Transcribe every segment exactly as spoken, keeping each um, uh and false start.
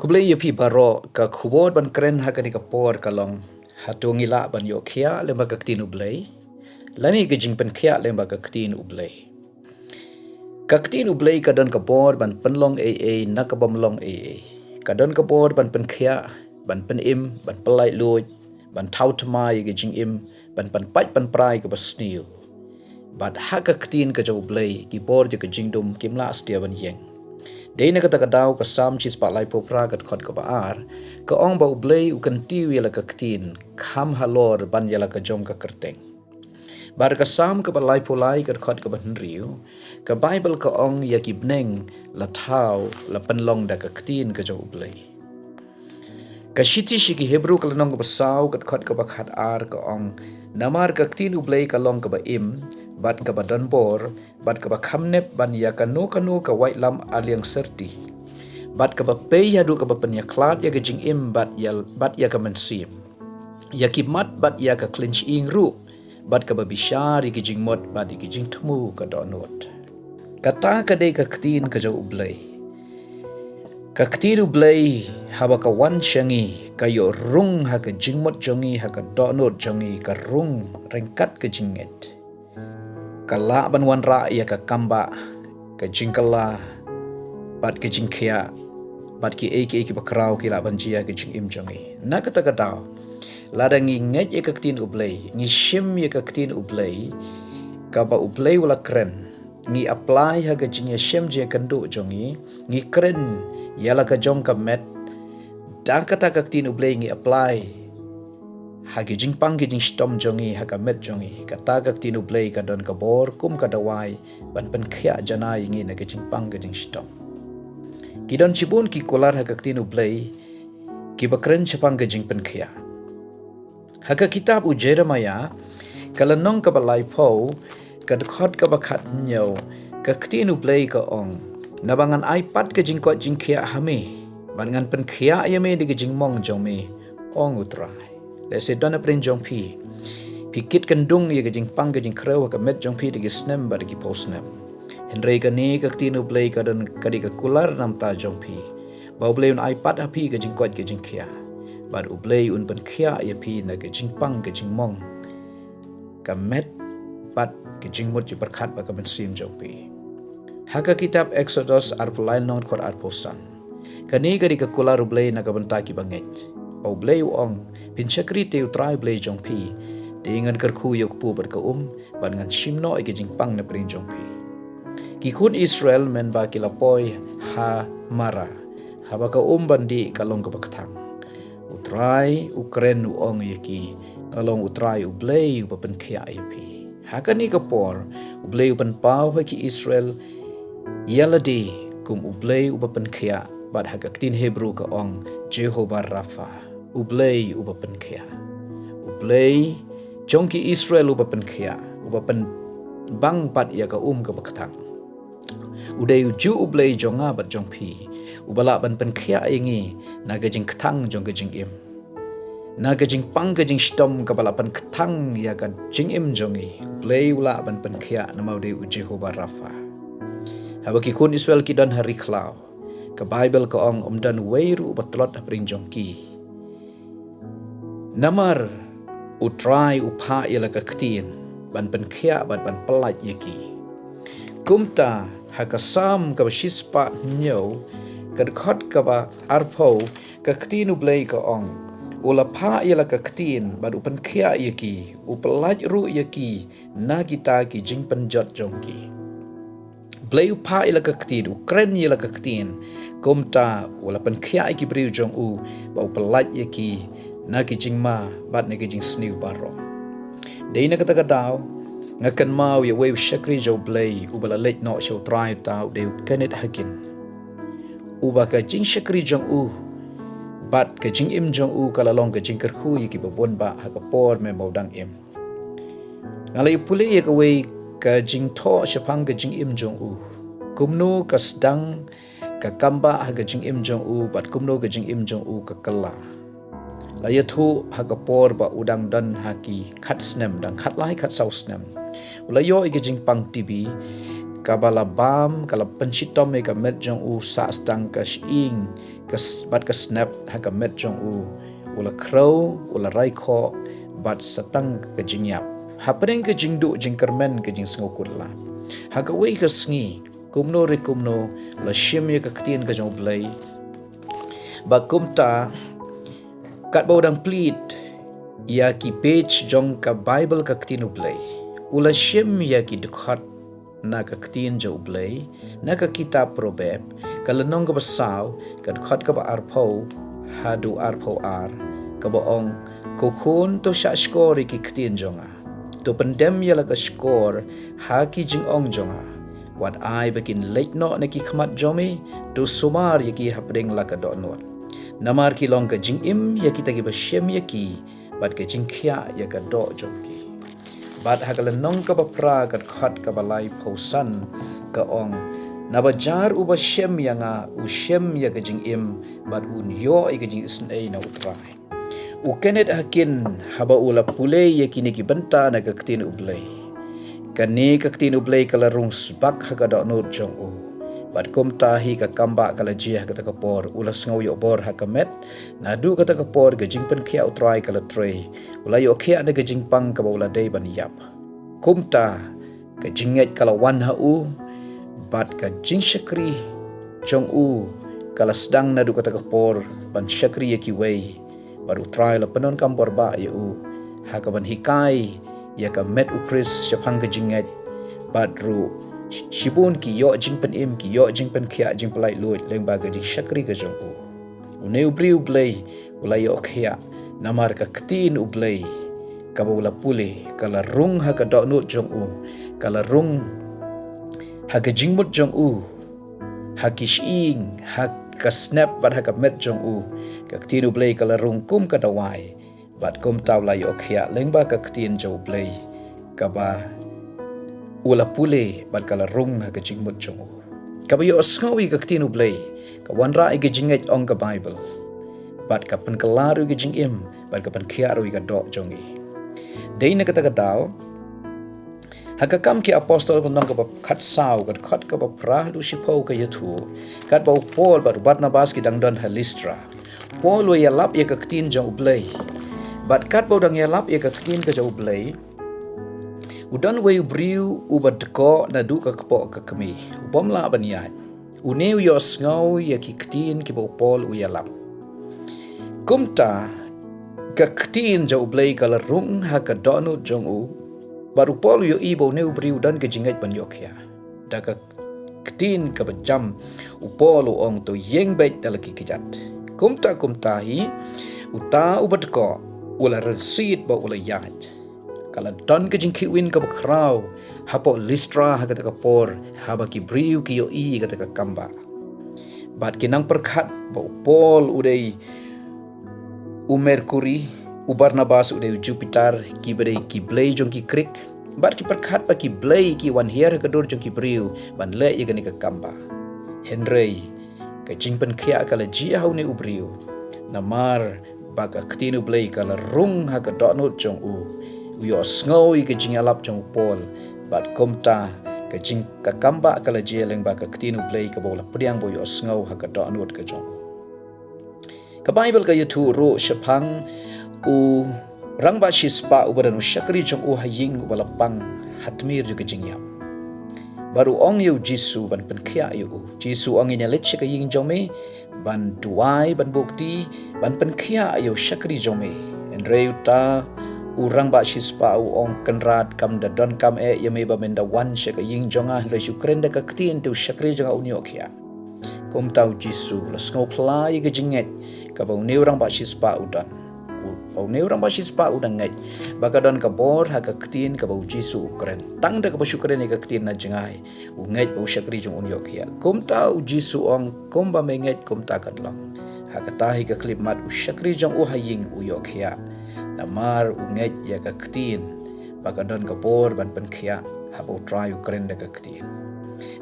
Khublei ïa phi baroh. Ka khubor ban kren ha kane ka por ka long, hato ngi lah ban ïoh khiah lyngba ka ktien U Blei, lane ka jingpynkhiah lyngba ka ktien U Blei? Ka ktien U Blei ka don ka bor ban pynlong ei ei na ka bym long ei ei. Ka don ka bor ban pynkhiah, ban pynim, ban pyllait luid, ban thaw thymmai ïa ka jingim, ban pynpait pynpra ïa kaba sniew. Bad ha ka ktien ka jong U Blei, ki bor jong ka jingdum kim lah satia ban ïeng. Dei na kata ka daw ka Salm shispah laiphew phra ka dkhot kaba ar, ka ong ba U Blei u kyntiew ïa la ka ktien kham halor ban ïa la ka jong ka kyrteng. Bad ka Salm kaba laiphew lai ka dkhot kaba hynriew, ka Baibl ka ong ïa ki bneng la thaw, la pynlong da ka ktien ka jong U Blei. Ka shithi sha ki Hebru ka lynnong kaba saw ka dkhot kaba khatar ka ong, namar ka ktien U Blei ka long kaba im, bad kaba don bor, bad kaba kham nep ban ïa kano kano ka waitlam aliang syrti, bad kaba pei haduh kaba pynïakhlad ïa ka jingim bad ïa, bad ïa ka mynsiem, ïa ki mat bad ïa ka khlien shyieng ruh, bad kaba bishar ïa ki jingmut bad ïa ki jingthmu ka dohnud. Kata ka dei ka ktien ka jong U Blei. Ka ktien U Blei haba ka wan sha ngi, ka ïoh rung ha ka jingmut jong ngi, ha ka dohnud jong ngi, ka rung ryngkat ka jingngeit. Ka lah ban wanrah ïa ka kambah, ka jingkylla, bad ka jingkhiah, bad kiei kiei kiba khraw ki lah ban jia ha ka jingim jong ngi. Na kata ka daw, lada ngi ngeit ïa ka ktien U Blei, ngi shim ïa ka ktien U Blei, kaba U Blei u la kren, ngi apply ha ka jingïashem jingïakynduh jong ngi, ngi kren ïa la ka jong ka met, da kata ka ktien U Blei ngi apply ha ki jingpang ki jingshitom jong ngi, ha ka met jong ngi, kata ka ktien U Blei ka don ka bor kum ka dawai ban pynkhiah janai ïa ngi na ka jingpang ka jingshitom. Ki don shibun ki kular ha ka ktien U Blei kiba kren shaphang ka jingpynkhiah. Ha ka kitab u Jeremaïah, ka lynnong kaba laiphew, ka dkhot kaba khathynñiew, ka ktien U Blei ka ong, naba ngan ai pat ka jingkoit jingkhiah ha me, bad ngan pynkhiah ïa me da ka jingmong jong me, ong U Trai. Lehse don hapdeng jong phi, phi kit kyndung ïa ka jingpang ka jingkhrew ha ka met jong phi da ki snem bad da ki phew snem. Hynrei kane ka ktien U Blei ka don ka dei ka kular na bynta jong phi, ba U Blei un ai pat ha phi ka jingkoit ka jingkhiah, bad U Blei un pynkhiah ïa phi na ka jingpang ka jingmong, ka met, bad ka jingmut jingpyrkhat bad ka mynsiem jong phi. Ha ka kitab Eksodos arphew lai lynnong dkhot arphew san, kane ka dei ka kular U Blei na ka bynta kiba ngeit, ba U Blei u ong, phin shakri te U Trai Blei jong phi, te ngan kyrkhu ïa u kpu bad ka um, bad ngan shim noh ïa ka jingpang napdeng jong phi. Ki khun Israel mynba ki la poi ha Marah, haba ka um ban dih ka long kaba kthang, U Trai u kren u ong ïa ki, nga long U Trai U Blei uba pynkhiah ïa phi. Ha kane ka por, U Blei u pynpaw ha ki Israel ïa lade kum U Blei uba pynkhiah, bad ha ka ktien Hebru ka ong, Jehovah Rapha, U Blei uba pynkhiah. U Blei jong ki Israel uba pynkhiah, uba pynbang pat ïa ka um kaba kthang. U dei ujuh U Blei jong nga bad jong phi, uba lah ban pynkhiah ïa ngi na ka jingkthang jong ka jingim, na ka jingpang ka jingshitom kaba lah pynkthang ïa ka jingim jong ngi. U Blei u lah ban pynkhiah namar u dei u Jehovah Rapha. Haba ki khun Israel ki don ha ri khlaw, ka Baibl ka ong, ym don uwei ruh uba tlot hapdeng jong ki. Namar U Trai u phah ïa la ka ktien ban pynkhiah bad ban pyllait ïa ki. Kumta ha ka Salm kaba shispah hynñiew, ka dkhot kaba arphew, ka ktien U Blei ka ong, u la phah ïa la ka ktien bad u pynkhiah ïa ki, u pyllait ruh ïa ki na kita ki jingpynjot jong ki. U Blei u phah ïa la ka ktien, u kren ïa la ka ktien, kumta u la pynkhiah ïa ki briew jong u, bad u pyllait ïa ki na ki jingma bad na ki jingsniew baroh. Dei na kata ka daw, nga kynmaw ïa uwei u shakri jong U Blei uba la leit noh sha U Trai, uta u dei u Kenneth Hagin, uba ka jingshakri jong u bad ka jingim jong u ka la long ka jingkyrkhu ïa kiba bun bah ha ka por mynba u dang im. Nga la ïa pule ïa kawei ka jingthoh shaphang ka jingim jong u, kumno ka sdang ka kambah ha ka jingim jong u bad kumno ka jingim jong u ka kylla. La ïathuh ha ka por ba u dang don ha ki khat snem, dang khatlai khatsaw snem, u la ïoh ïa ka jingpang T B. kaba la bam, ka la pynshitom ïa ka met jong u sah stang ka shyieng, ka s-, bad ka snep ha ka met jong u. U la khrew, u la rai khoh, bad sa tang ka jingïap. Hapdeng ka jingduh jingkyrmen ka jingsngewkhuslai. Ha kawei ka sngi, kumno re kumno, u la shim ïa ka ktien ka jong U Blei. Bad kumta, katba u dang plie ïa ki page jong ka Baibl ka ktien U Blei, u la shim ïa ki dkhot na ka ktien jong U Blei, na ka kitab Proberb, ka lynnong kaba saw, ka dkhot kaba arphew, haduh arphew ar, kaba ong, Ko khun, to shah shkor ïa ki ktien jong nga. To pyndem ïa la ka shkor ha ki jingong jong nga. Wat ai ba kin leit noh na ki khmat jong me, to sumar ïa ki hapdeng la ka dohnud. Namar ki long ka jingim ïa kita kiba shem ïa ki, bad ka jingkhiah ïa ka doh jong ki. Bad ha ka lynnong kaba phra ka dkhot kaba laiphew san ka ong, Naba jar uba shem ïa nga, u shem ïa ka jingim, bad un ïoh ïa ka jingisynei na U Trai. U kynit ha kin haba u la pule ïa kine ki bynta na ka ktien U Blei. Kane ka ktien U Blei ka la rung sbak ha ka dohnud jong u. Bad kumta hi ka kambah ka la jia ha kata ka por, u la sngew ïohbor ha ka met, naduh kata ka por ka jingpynkhiah U Trai ka la trei. U la ïoh khiah na ka jingpang kaba u la dei ban ïap. Kumta, ka jingngeit ka la wan ha u, bad ka jingshakri jong u ka la sdang naduh kata ka por ban shakri ïa kiwei, bad U Trai la pyndonkam bor bah ïa u, ha kaban hikai ïa ka met U Khrist shaphang ka jingngeit, bad ruh sh-, shibun ki ïoh jingpynim, ki ïoh jingpynkhiah, jingpynlait luid lyngba ka jingshakri ka jong u. Une u briew U Blei u la ïoh khiah, namar ka ktien U Blei kaba u la pule, ka la rung ha ka dohnud jong u, ka la rung ha ka jingmut jong u, ha ki shyieng, ha ka snep bad ha ka met jong u. Ka ktien U Blei ka la rung kum ka dawai, bad kumta u la ïoh khiah lyngba ka ktien jong U Blei, kaba u la pule bad ka la rung ha ka jingmut jong u. Kaba ïohsngew ïa ka ktien U Blei, ka wanrah ïa ka jingngeit, ong ka Baibl, bad ka pynkylla ruh ïa ka jingim, bad ka pynkhiah ruh ïa ka doh jong ngi. Dei na kata ka daw, ha ka Kam ki Apostol ka lynnong kaba khatsaw, ka dkhot kaba phra haduh shiphew ka ïathuh, katba u Paul bad u Barnabas ki dang don ha Listra, Paul u ïalap ïa ka ktien jong U Blei. Bad katba u dang ïalap ïa ka ktien ka jong U Blei, u don uwei u briew uba dkoh naduh ka kpoh ka kmie, u bym lah ban ïaid. Une u ïohsngew ïa ki ktien kiba u Paul u ïalap. Kumta, ka ktien jong U Blei ka la rung ha ka dohnud jong u, bad u Paul u ïohi ba une u briew u don ka jingngeit ban ïoh khiah. Da ka ktien kaba jam, u Paul u ong, to ïeng beit da la ki kjat. Kumta kumta hi, uta uba dkoh u la rynsied bad u la ïaid. Ka la don ka jingkhih win kaba khraw hapoh Listra ha kata ka por, haba ki briew ki ïohi ïa kata ka kambah. Bad ki nang pyrkhat ba u Paul u dei u Merkuri, u Barnabas u dei u Jupiter, kiba dei ki blei jong ki Grik. Bad ki pyrkhat ba ki blei ki wan hiar ha ka dur jong ki briew ban leh ïa kane ka kambah. Hynrei, ka jingpynkhiah ka la jia ha une u briew, namar ba ka ktien U Blei ka la rung ha ka dohnud jong u. U ïohsngew ïa ka jingïalap jong u Paul, bad kumta ka jing, ka kambah ka la jia lyngba ka ktien U Blei kaba u la pdiang bad u ïohsngew ha ka dohnud ka jong u. Ka Baibl ka ïathuh ruh shaphang u rangbah shispah uba don u shakri jong u ha ïing uba la pang ha tmier jong ka jingïap. Bad u ong ïa u Jisu ban pynkhiah ïa u. Jisu u ong, ngin ïaleit sha ka ïing jong me ban duwai, ban buh kti, ban pynkhiah ïa u shakri jong me. Hynrei uta u rangbah shispah u ong, kynrad, kam da donkam eh ïa me ba men da wan sha ka ïing jong nga, hynrei shu kren da ka ktien te u shakri jong nga un ïoh khiah. Kumta u Jisu u la sngewphylla ïa ka jingngeit kaba une u rangbah shispah u don. U, ba une u rangbah shispah u dang ngeit ba ka don ka bor ha ka ktien kaba u Jisu u kren. Tang da kaba shu kren ïa ka ktien na jngai, u ngeit ba u shakri jong u un ïoh khiah. Kumta u Jisu u ong, kumba me ngeit kumta kan long. Ha kata hi ka khyllipmat u shakri jong u ha ïing u ïoh khiah. Namar u ngeit ïa ka ktien ba ka don ka bor ban pynkhiah haba u Trai u kren da ka ktien.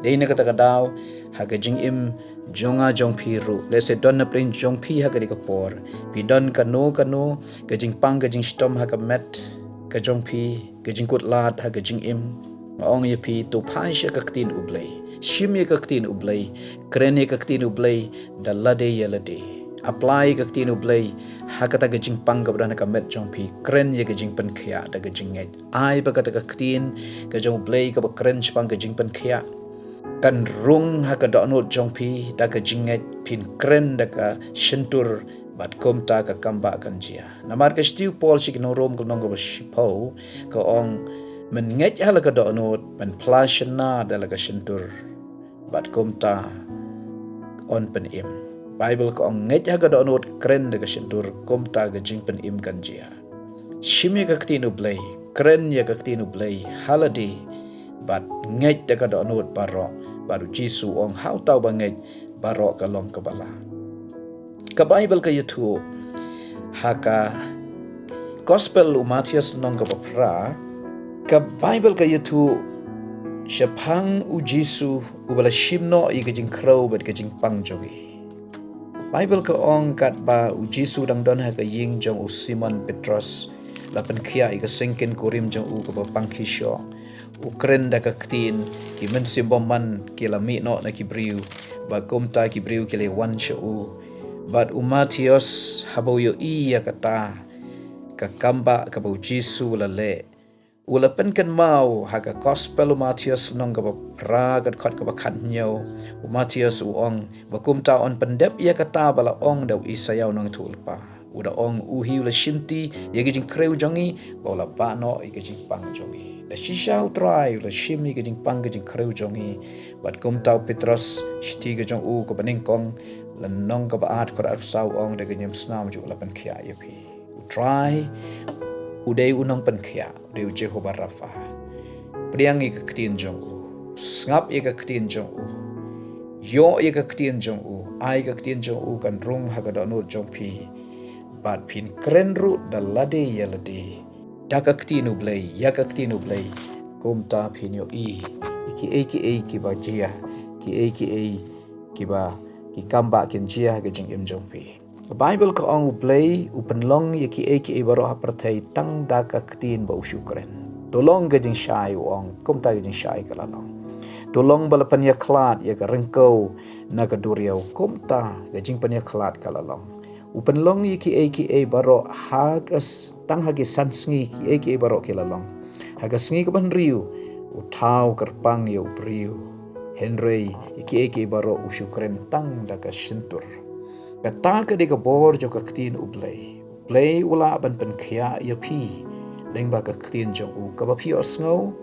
Dei na kata ka daw, ha ka jingim jong nga jong phi ruh, lehse don na pdeng jong phi ha kane ka por, phi don kano kano ka jingpang ka jingshitom ha ka met ka jong phi, ka jingkut lad ha ka jingim. Nga ong ïa phi, to phai sha ka ktien U Blei. Shim ïa ka ktien U Blei, kren ïa ka ktien U Blei da lade ïa lade. Apply ïa ka ktien U Blei ha kata ka jingpang kaba don ha ka met jong phi. Kren ïa ka jingpynkhiah da ka jingngeit. Ai ba kata ka ktien ka jong U Blei kaba kren shaphang ka jingpynkhiah kan rung ha ka dohnud jong phi da ka jingngeit, phin kren da ka shyntur bad kumta ka kambah kan jia. Namar ka shithi u Paul sha ki nong Rom ka lynnong kaba shiphew ka ong, men ngeit ha la ka dohnud, men phla shynna da la ka shyntur, bad kumta yn pynim. Baibl ka ong, ngeit ha ka dohnud, kren da ka shyntur, kumta ka jingpynim kan jia. Shim ïa ka ktien U Blei, kren ïa ka ktien U Blei ha lade, bad ngeit da ka dohnud baroh, bad U Jisu u ong, ha uta uba ngeit, baroh ka long kaba lah. Ka Baibl ka ïathuh ha ka Gospel u Mathaios lynnong kaba phra, ka Baibl ka ïathuh shaphang U Jisu uba la shim noh ïa ka jingkhrew bad ka jingpang jong ngi. Baibl ka ong, katba U Jisu u dang don ha ka ïing jong u Simon Petros, la pynkhiah ïa ka syngkien kurim jong u kaba pang khie shoh. U kren da ka ktien, ki mynsiem bymman ki la mih noh na ki briew, bad kumta ki briew ki la wan sha u. Bad u Mathaios haba u ïohi ïa kata ka kambah kaba U Jisu u la leh, u la pynkynmaw ha ka Gospel u Mathaios lynnong kaba phra ka dkhot kaba khathynñiew. U Mathaios u ong, ba kumta yn pyndep ïa kata ba la ong da u Isaïah u nongïathuhlypa. U da ong, u hi u la shimti ïa ka jingkhrew jong ngi, ba u la bah noh ïa ka jingpang jong ngi. Da shisha U Trai u la shim ïa ka jingpang ka jingkhrew jong ngi. Bad kumta u Petros, shithi ka jong u kaba nyngkong, lynnong kaba ar dkhot arphew saw u ong, da ka niamsnam jong u la pynkhiah ïa phi. U Trai u dei u nongpynkhiah, u dei u Jehovah Rapha. Pdiang ïa ka ktien jong u, sngap ïa ka ktien jong u, ïoh ïa ka ktien jong u, ai ka ktien jong u kan rung ha ka dohnud jong phi. Bad phin kren ruh da lade ïa lade da ka ktien U Blei, ïa ka ktien U Blei. Kumta phin ïohi ïa kiei kiei kiba jia, kiei kiei kiba, ki kambah kin jia ha ka jingim jong phi. Ka Baibl ka ong, U Blei u pynlong ïa kiei kiei baroh ha pyrthei tang da ka ktien ba u shu kren. To long ka jingshai, u ong, kumta ka jingshai ka la long. To long ba la pynïakhlad ïa ka ryngkew na ka duriaw, kumta ka jingpynïakhlad ka la long. U pynlong ïa kiei kiei baroh ha ka s-, tang ha ki san sngi, kiei kiei baroh ki la long. Ha ka sngi kaba hynriew u thaw kyrpang ïa u briew. Hynrei ïa kiei kiei baroh u shu kren tang da ka shyntur. Kata ka dei ka bor jong ka ktien U Blei. U Blei u lah ban pynkhiah ïa phi lyngba ka ktien jong u, kaba phi ïohsngew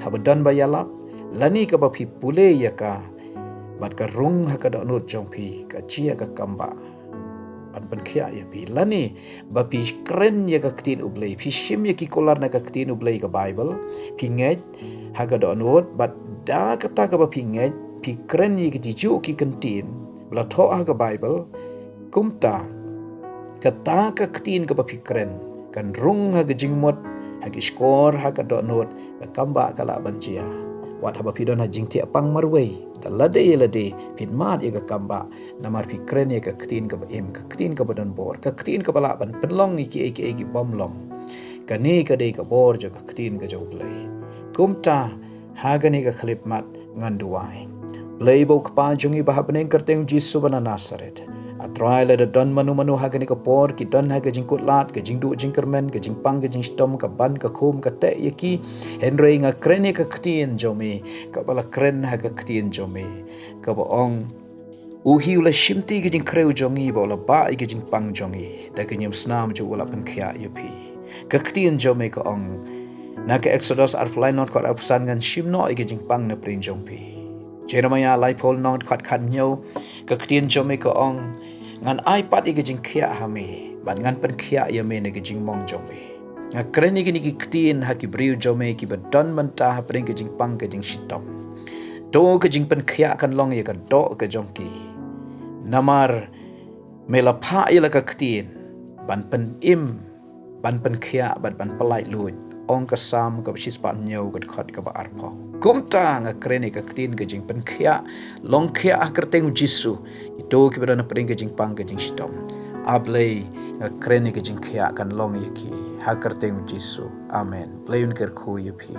haba don ba ïalap, lane kaba phi pule ïa ka bad ka rung ha ka dohnud jong phi, ka jia ka kambah ban pynkhiah ïa phi. Lane ba phi kren ïa ka ktien U Blei, phi shim ïa ki kular na ka ktien U Blei, ka Baibl, phi ngeit ha ka dohnud, bad da kata kaba phi ngeit, phi kren ïa ki juh juh ki kyntien ba la thoh ha ka Baibl. Kumta kata ka ktien kaba phi kren kan rung ha ka jingmut, ha ki shkor, ha ka dohnud, ka kambah ka lah ban jia. Wat haba phi don ha jingthiah pang marwei, da lade ïa lade phin mad ïa ka kambah, namar phi kren ïa ka ktien kaba im, ka ktien kaba don bor, ka ktien kaba lah ban pynlong ïa kiei kiei ki bym long. Kane ka dei ka bor jong ka ktien ka jong U Blei. Kumta ha kane ka khyllipmat ngan duwai. Blei ba u Kpa jong ngi ba ha bneng, kyrteng u Jisu ba na Nasaret. A Trai, lada don mano mano ha kane ka por ki don ha ka jingkutlad, ka jingduh jingkyrmen, ka jingpang ka jingshitom, ka ban ka khum ka teh ïa ki, hynrei nga kren ïa ka ktien jong me, kaba la kren ha ka ktien jong me, kaba ong, u hi u la shimti ka jingkhrew jong ngi, ba u la bah ïa ka jingpang jong ngi, da ka niamsnam jong u u la pynkhiah ïa phi. Ka ktien jong me ka ong na ka Eksodos arphew lai, lynnong dkhot arphew san, ngan shim noh ïa ka jingpang na pdeng jong phi. Jeremaïah laiphew lynnong dkhot khathynñiew, ka ktien jong me ka ong, ngan ai pat ïa ka jingkhiah ha me, bad ngan pynkhiah ïa me na ka jingmong jong me. Nga kren ïa kine ki ktien ha ki briew jong me kiba don mynta ha pdeng ka jingpang ka jingshitom. To ka jingpynkhiah kan long ïa ka doh ka jong ki. Namar me la phah ïa la ka ktien ban pynim, ban pynkhiah bad ban pyllait luid. Ong ka Salm kaba shispah hynñiew, ka dkhot kaba arphew. Kumta nga kren ïa ka ktien ka jingpynkhiah, long khiah ha kyrteng u Jisu. Kito kiba don ha pdeng ka jingpang ka jingshitom, A Blei, nga kren ïa ka jingkhiah kan long ïa ki ha kyrteng u Jisu. Amen. Blei un kyrkhu ïa phi.